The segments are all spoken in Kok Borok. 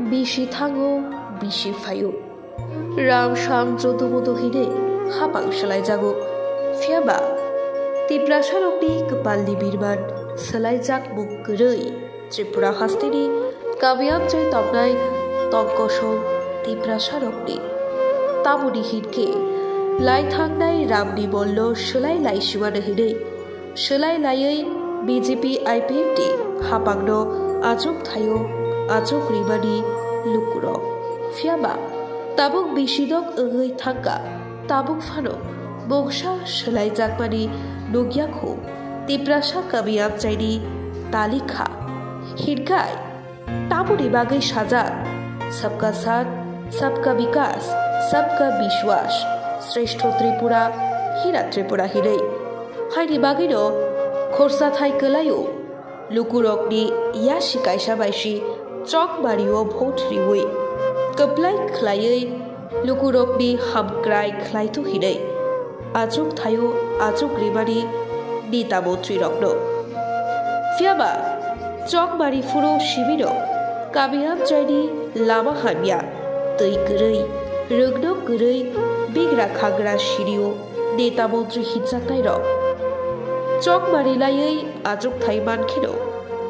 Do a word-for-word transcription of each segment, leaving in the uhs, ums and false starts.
Bisi thango, bisi phaio. Ram sam joto moto hinwi hapang swlaijago. Phiyaba Tiprasarokni kwpalni birman swlaijak mung kwrwi Tripura hasteni kami amchai tongnai tongkosong Tiprasarokni. Tamoni hinkhe lai thangnai ramni molno swlai lai simano hinwi swlai laiwi B J P I P F T hapangno achuk thaio achuk rimani lukurok. Phiyaba tabuk bisidok wngwi thangkha, tabuk phano mungsa swlaijakmani nukya khu Tiprasa kami amchaini talikha. Hinkhai tamoni bagwi sajak, Sabka Saath, Sabka Vikas, Sabka Vishwas, Shrestho Tripura, Hira Tripura hinwi. Haini bagwino khorsa thai kwlaio lukurokni yasi kaisa bai si Chokmario vote riwi kwplai khlaiwi lukurokni hamkrai khlaitu hinwi achuk thaio achuk rimani neta montrirokno. Phiyaba Chokmari phuru sibino kami amchaini lama hamya, twi kwrwi, rwngno kwrwi, bigra khagra sirio neta montri hinjaknairok. Chokmari laiwi achuk thai mankheno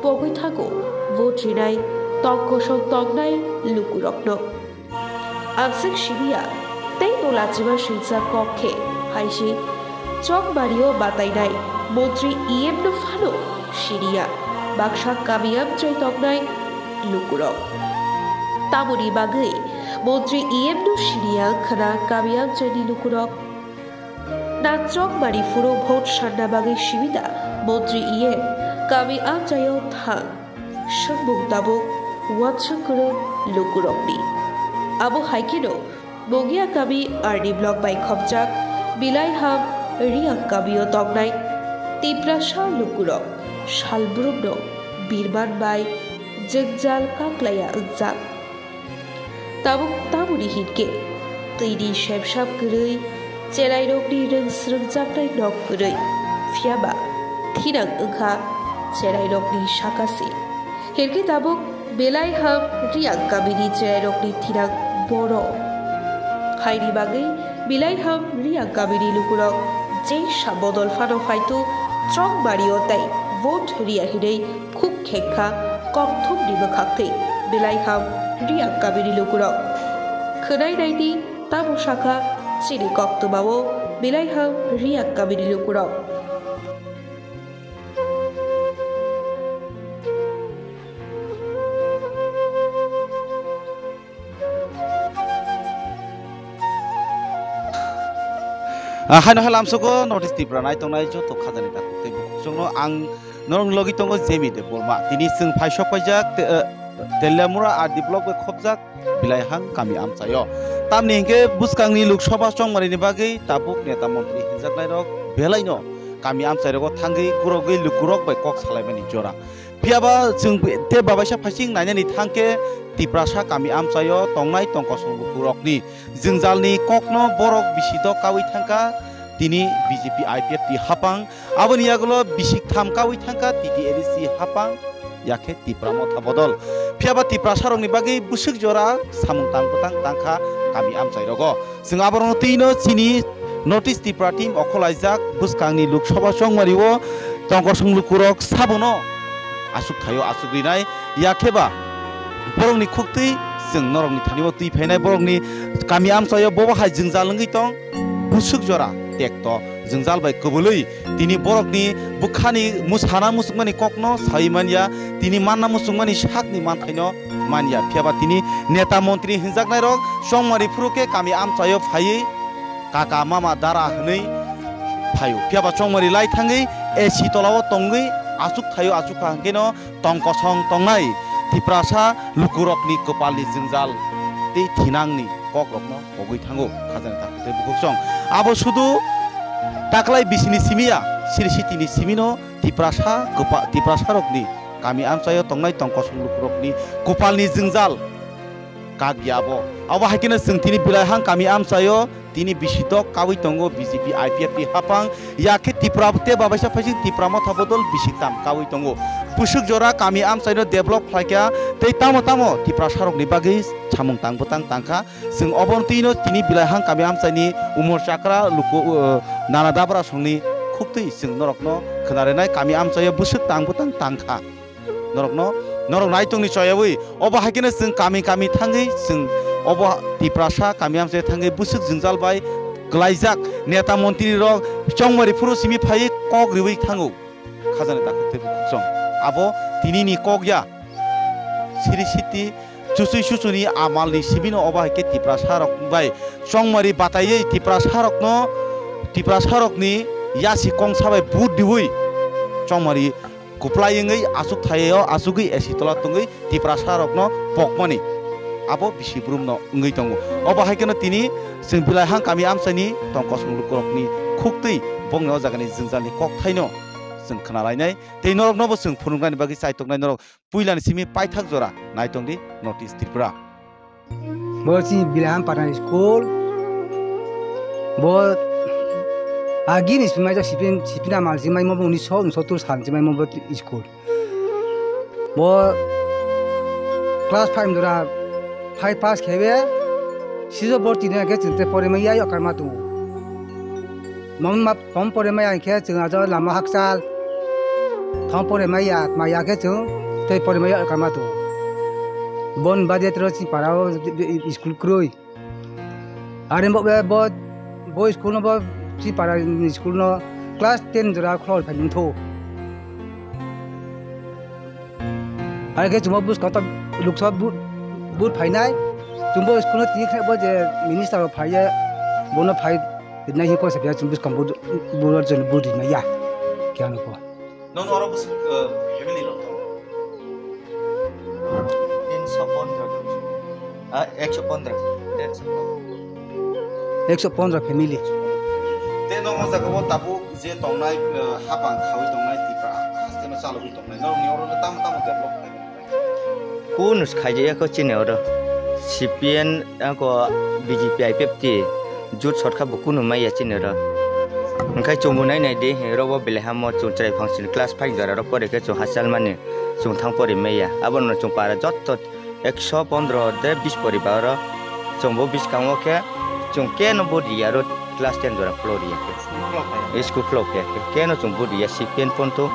pogwi thango vote rinai tongkosong tongnai lukurokno. Ang swk simiya, tei bo lachima swngchar kok khe hai se Chokmario batainai montri E M no phano siriya baksa kami amchai tongnai lukurok. Tamoni bagwi montri E M no siriya wngkhana kami amchaini lukurok? Na Chokmari phuru vote sanna bagwi sibida montri E M kami amchaio thang? Swngmung tabuk uansuk kwrwng lukurokni. Abo hai kheno Bogia kami R D block bai khopjak Bilaiham Riang kamio tongnai Tiprasa lukurok salbrumno birman bai jwngjal kaklaiya wngjak. Tabuk tamoni hinkhe twini sepsap kwrwi, cherairokni rwng srwngjaknai nok kwrwi, phiyaba thinang wngkha cherairokni saka se. Hinkhe tabuk Bilaiham Riang kamini cherairokni thinang boro. Haini bagwi Bilaiham Riang kamini lukurok je sa bodol phano phaitu Chokmario tei vote riya hinwi khuk khekha kokthumni bwkhaktwi Bilaiham Riang kamini lukurok. Khwnai naidi tamo sakha chini koktwmao Bilaiham Riang kamini lukurok. Ah, haino hai lamsogo North East Tripura nai tongnai joto khajani takhuk tei bukhukchongno ang norokni logi tongo Jemi Debbarma. Tini chwng phaisok paijak te-, eh, Teliamura R D block bai khopjak Bilaiham kami amchaio. Tamni hinkhe bwskangni Lok Sabha chongmanini bagwi tabuk neta montri hinjaknairok belaino kami amchairogo thangwi gurogwi lukurok bai kok salaimani jora. Phiyaba chwng tei babaisa phaising nainani thangkhe Tiprasa kami amchaio tongnai tongkosong lukurokni jwngjalni kokno borok bisi dok kaui thangkha tini B J P I P F T hapang. Aboni yagulo bisik tham kaui thangkha T T A D C hapang, yakhe Tipra Motha bodol. Phiyaba Tiprasarokni bagwi bwswk jora samung tang bwtang tangkha kami amchairogo. Chwng aborokno twino chini North East Tripura team okholaijak bwskangni Lok Sabha chongmario tongkosong lukurok sabono aswk thaio aswk rinai, yakheba borokni khuktwi chwng norokni thani-o twi phainai, borokni kami amchaio bobo hai jwngjal wngwi tong, bwswk jora tekto jwngjal bai kwbwlwi tini borokni bwkhani mwsana muchungmani kokno saui manya, tini manna muchungmani sakni manthaino manya. Phiyaba tini neta montri hinjaknairok chongmari phuru khe kami amchaio phaiwi kaka mama dara hwnwi phaio. Phiyaba chongmari lai thangwi A C tolao tongwi achuk thaio, achukha hwnkhe no tong kosong tongnai Tiprasa lukurokni kwpalni jwngjal tei thinangni kokrokno pogwi thango khajani takhuk tei bukhuk song. Abo sudu taklai bisini simi ya, siri sitini simino Tiprasa kwpa-, Tiprasarokni kami amchaio tongnai tong kosong lukurokni kwpalni jwngjal kak ya abo. Abo hai kheno chwng tini Bilaiham kami amchaio tini bisi dok kaui tongo B J P I P F T hapang, yakhe Tipra tei babaisa phaising Tipra Motha bodol bisi tam kaui tongo. Bwswk jora kami amchaino develop khlaikha Tei tamo tamo Tiprasarokni bagwi samung tang bwtang tangkha. Chwng obono twino tini Bilaihang kami amchaini Umor Chakra luku, uh, Nana Dabra songni khuktwi chwng norokno khwnarinai kami amchaio bwswk tang bwtang tangkha. Norokno, norok naitongni choyawi obo hai kheno chwng kami kami thangwi chwng obo Tiprasa kami amchai thangwi bwswk jwngjal bai kwlaijak neta montrirok chongmari phuru simi phaiwi kok riwi thango. Khajani takhuk tei bukhuk chwng. Abo tinini kok ya. Siri siti chuchwi chuchuni amalni sibino obo hai khe Tiprasarok bai chongmari bataiwi Tiprasarokno, Tiprasarokni yasi kongsa bai vote diwi chongmari kuplai wngwi achuk thaio achugwi A C tola tongwi Tiprasarokno pokmani abo bisi brumno wngwi tongo. Obo hai kheno tini chwng Bilaihang kami amchaini tong kosong lukurokni khuktwi bongni o jagani jwngjalni kokthaino chwng khwnalainai tei noroknobo chwng phunuknani bagwi chaitoknai norok puilani simi paithak jora naitongdi North East Tripura. Bo chini Bilaihang Patna school. Bo agini simi maijak sipin, sipin amal simi maimo bo unisho unsottor sal simi maimo bo school. Bo class five jora five pass khaibe, sijo borti na khe chwng te pore maya yok karma tongo. Mom ma, mom pore maya khe chwng ajo lama hakchal. Thom pore maya, maya khe chwng tei pore maya yok karma tongo. Bon bade tro chini para o school kroi. Are bo, bo, bo school no bo, si para ni school no class ten jora khulor phai mantho. Are khe chwng bo buskang ta luksa bu, bu phainai. Chwng bo school no tini khe bo je minister rok phai ye, bono phai nai hi ko sa phiya chwng buskang bu, bu rok chwng bu ri maya. Kya no ko. Nono oro bwswk, eh, family rok tongo? Tinsho pondro jon. Ah, ekso pondro. Ekso pondro. Ekso pondro family. Tei nono o jaga o tabuk je tongnai, eh, hapang khaui tongnai Tipra haste no chalogwi tongnai. Norokni oro no tamo tamo develop khlai? Kunu khaijak ya kho chini oro. C P M ako B J P I P F T jut sorkar bo kunu maya chini oro. Hwnkhe chwngbo nai nai di, hwnkhe oro bo belai hamo chwng chwrai phang sini class five jora oro pore khe chwng hachal mani chwng thang pori maya. Abono chwng para jotto ekso pondro de bis pori ba oro chwngbo bwskango khe chwng keno bo riya oro class ten jora khulok riya khe. School khulok phaiya khe. Keno chwng bo riya C P M ponto,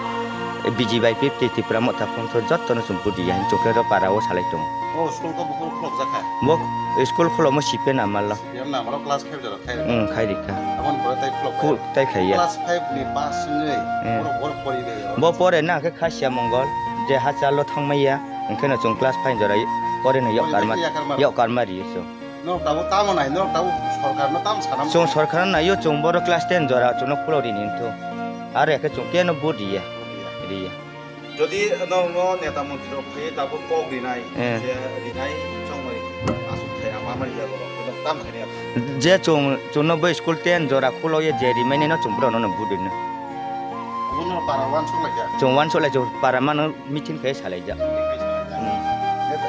B J P I P F T Tipra Motha ponto jottono chwng bo riya chwng khe oro para o salai tongo. O school khe buphuru khulok jakha? Bo school khulokmo C P M amalo. Yang namalo class five jora khai rwkha. Hmm, khai rwkha. Aboni pore tai khulok phai. Khu-, tai khaiya. Class five ni pass wngwi. Hmm. Borok, borok pori bai. Bo pore na khe Khasia Mongol, je hachalo thangmaiya, hwnkhe no chwng class five jora pore no yok karma, yok karma riyo chwng. Norok tabuk tamo nai, norok tabuk sorkarno tamo sana. Chwng sorkarno naio, chwng borok class ten jora chwngno khulok rini hwnthu. Aro khe chwng keno vote riya. Riya. Jodi norokno neta montri rok phaiwi tabuk kok rinai, eh, je rinai chongmani aswk thai ama mani level rok, norok tam khainai. Je chwng, chwngno bai school ten jora khulokya je rimani no chwng borokno no vote rino. Obono para uansuk laikha. Chwng uansuk lai, chwng para mano meeting khai salaijak. Hmm.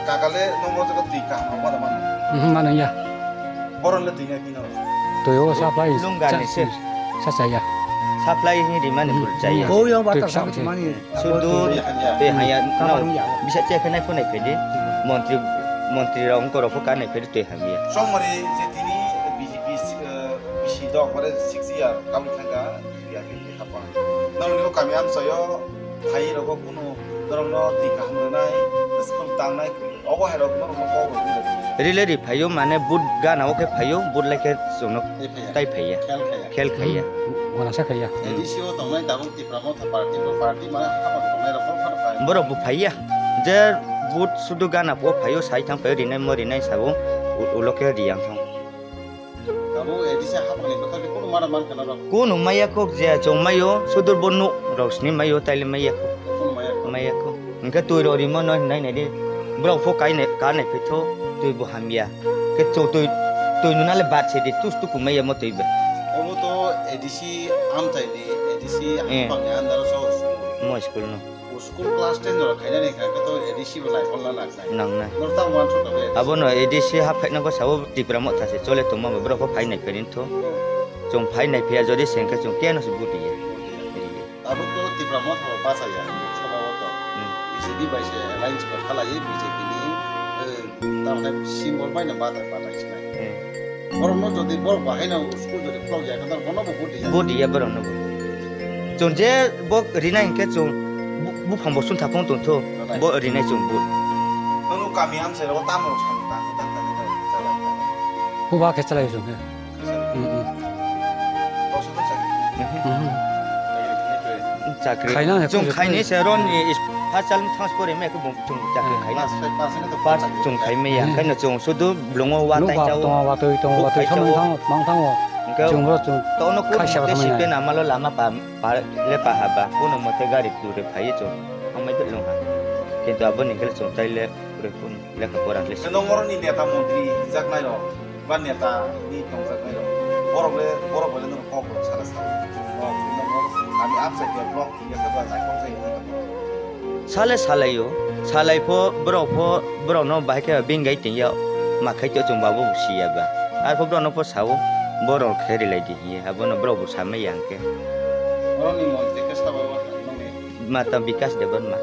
Kakale nomo jaga twi kaham rok mano mano. Mhm, mano ya. Boron le twi ya kino. Twi o supply. Lungani se. Sa chaya. Supply ni rimani bul chaya. Bo yang bata sa mani. Sudu twi haya no. Bisa che khe nai phunai phedi. Montri, montri rok ongko rok pho kanai phedi twi hamya. Chongmari je tini B J P, eh, bisi dok mare six year kami thangka. Norokni o kami amchaio phai rokgo kunu norokno twi kaham rwnai, school tangnai, obo hai rok norokno kok rwgwi rw. Rile ri phaio, mane vote gana o khe phaio, vote lai khe chwngno tai phaiya. Tai phaiya. Khel khaiya. Khel khaiya. Hmm. Wanasa khaiya. A D C o tongnai tabuk Tipra Motha party, bo party mane hapang tongnai rok bo phano phai. Borok bo phaiya. Je vote sudu gana o phaio, sai thang phaio, rinai mo rinai sabo, u-, ulo khe riyang thang. Abo A D C hapangni kwthar khe kunu mara mankha norok? Kunu maya kho je chwng maio, sudur bo nuk rok sini maio, taile maya kho. Kunu maya kho. Maya kho. Hwnkhe twi rok rimo no hinai nai di. Borok pho kai nai, ka nai phaitho, twi bo hamya. Khe chwng twi, twi nunale bat se di, tus tuku maya mo twi bai. Obo to A D C amchaini, A D C eh, hapangni under o so school. Mo school no. O school class ten jora khainani kha khe to A D C bo naikolna nangnai. Nangnai. Norok tamo uansuk kha bai A D C? Abono A D C ha phaina ko sabo Tipra Motha se chole tongma bo borok pho phai nai phaini tho. Hmm. Chwng phai nai phiya jodi se hwnkhe chwng keno se vote riya. Vote riya. Riya. Tabuk to Tipra Motha bo bachaya, Lok Sabha o to. Hmm. B J P bai se alliance bo khalaiwi B J P ni. Simbol bai no batai batai sinai. Hmm. Borok no jodi borok bahai no school jodi khulok ya, kadar bono bo budi ya. Budi ya borok no bo. Chwng je bo rina hinkhe chwng bu-, buphang bo sung thapung tong tho. Bo rinai chwng bu. Nono kami amchai ro tamo sam ta ta ta ta ta. Huba khe chalai chwng khe. Hmm, hmm. Chakri. Khaina hai chwng khaini se roni is-, first sal thang spore me ko bung chwng chakri khaina. First chwng khai me ya, khaina chwng sudu blongo wa tai chao. Tongo wa twi, tongo wa twi, samung thango, mang thango. Chwng ro chwng. To no ko khaisa mote thamani sipe na malo lama pa, pa le pa haba. Ko no mote gari tu re phai chwng. Amai de long ha. Kintu abo ni gel chwng tai le re kun. Lekha pora khlai. Nong oro ni neta montri hinjak nai rok, ba neta ni tongjak nai rok. Borok le, borok le nong kok rok sala sala. Nong, nong oro kami upside down block hinjak ba nai kok jai hinjak. Sale salaio, salai pho borok pho borok no bahai khe bini gai tengya ma khai to chwng ba bo siya ba. Ar pho borok no pho sao borok khe rilai di hiya, abo no borok bo samai yang khe. Oro ni montri khe sabo nong ni. Mata Bikash Debbarma,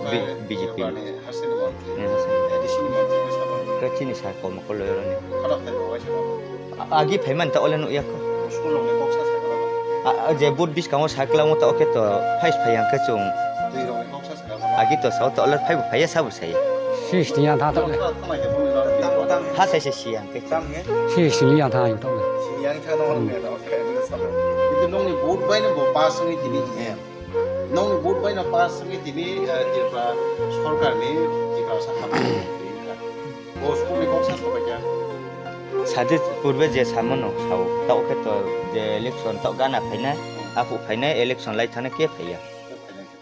B-, B J P ni. Harsini montri. Hmm, harsini. A D C ni montri khe sabo. Khe chini sir koma kolo yoroni. Khorok thai bo waisa bo. A-, agi phaiman ta ole nukya kho. School rok ni kok sa sa khe. A, a, je board biskango sakla mo ta oke to phai phai yang khe chwng. Twi rok ni kok sa sa khe. Agi to sao ta ole phai bo phaiya sabo sai. Sis tiya tha ta ole. Ha sai sai si yang khe. Sis tiya tha yo ta ole. Sini yang tha no me da oke. Itu nong ni board bai no bo pass ni tini. Nongni vote bai no pass wngwi tini, eh, Tripura sorkar ni Tiprasa hapni wngkha. Bo school ni kok sa sabai kha. Sadi purbe je samo no sao, tao khe to je election tao gana phainai, aphuk phainai election lai thana khe phaiya.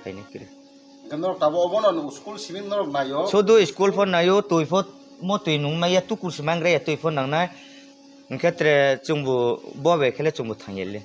Phainai khe. Hwnkhe norok tabo obono school simi norok naio. Sudu school pho naio, twi pho mo twi nung maya, tukur se mangraya twi pho nangnai. Hwnkhe tre chwngbo bo bai khe le chwngbo thang ya le.